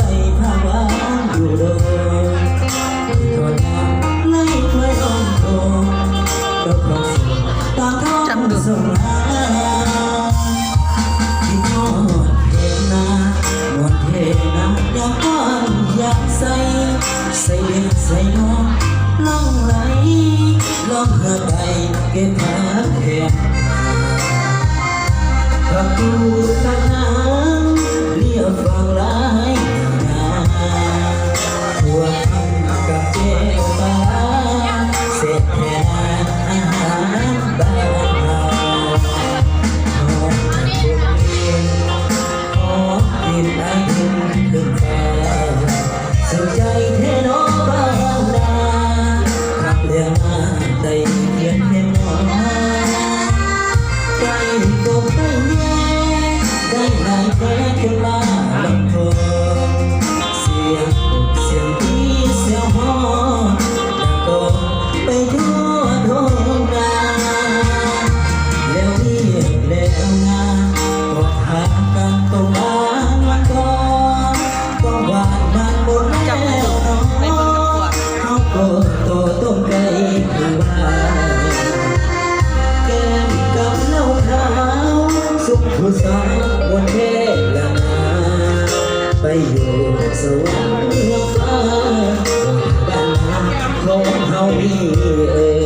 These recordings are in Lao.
ໄດ້ພາວາງຢູ່ດົງ ທີ່ທອດນ້ຳໄຫຼຖ້ວຍອ້ອມໂພງ ດອກຂອງສວນຕາມທ້ອງທົ່ງນາ ຄິດຮອດເທນາ ມ່ວນເທນາ ຍາມອ່ອນຍາມໃສ ໃສ່ເດັກໃສ່ນ້ອງ ຫຼັ່ງໄຫຼລ່ອງເຮືອໄປ ເກັບຜັກແຄມ ຜັກກູດຜັກນາງ ລຽບຝັ່ງລາຍໜ້າ ພວກກິນກັບແຈ່ວປາ ແຊບແທ້ນາ ອາຫານບ້ານເຮົາ ຫອມກົນເລນ ຫອມກິ່ນອາຍເຫັນຂຶ້ນຟ້າ ສຸກໃຈແທ້ນໍບ້ານນາ ຮັກແລ້ວມາໄຕ່ກຽດແທ້ນໍ ໄກ່ກົບໄກ່ແຍ່ ໄກ່ລາຍແທ້ຂຶ້ນມາລຳໂພງ ສຽງກົບສຽງຕີສຽງຮ້ອງ ດັງກ້ອງໄປທົ່ວທົ່ງນາ ແລ້ວວຽກແລ້ວງານ ກໍພາກັນຕົກງານວັນກ່ອນ ຕ້ອງຫວານມັນໝົດແລ້ວເນາະ ເຮົາກໍຕໍ່ຕົ້ມໄກ່ຄືວ່າ ແກ້ມກັບເຫຼົ້າຂາວ ຊຸມຜູ້ສາວມ່ວນແທ້ລະນາ ໄປຢູ່ສະຫວັນເມືອງຟ້າ ບ້ານນາຂອງເຮົານີ້ເອີຍ.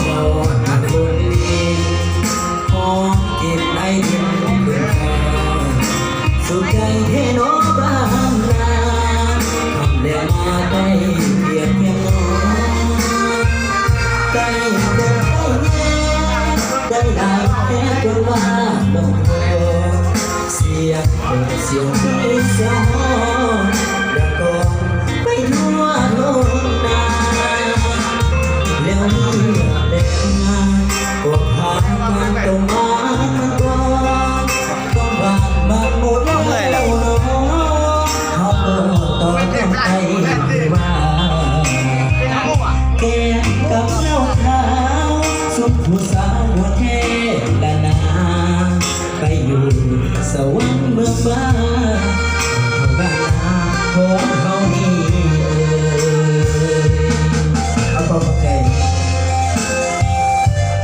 ເວົ້າຫາຄົນດີ ຫອມເກັບໄດ້ເປັນເພື່ອນຂ້າ ສຸກໃຈແທ້ນໍບ້ານນາ ຄຳແລມາໄດ້ກຽດແກ່ນ້ອງ ໄດ້ເກີດໄດ້ແຍງ ໄດ້ຫຼາຍແທ້ຈົນວ່າບໍ່ພໍ ສຽງ ສຽງ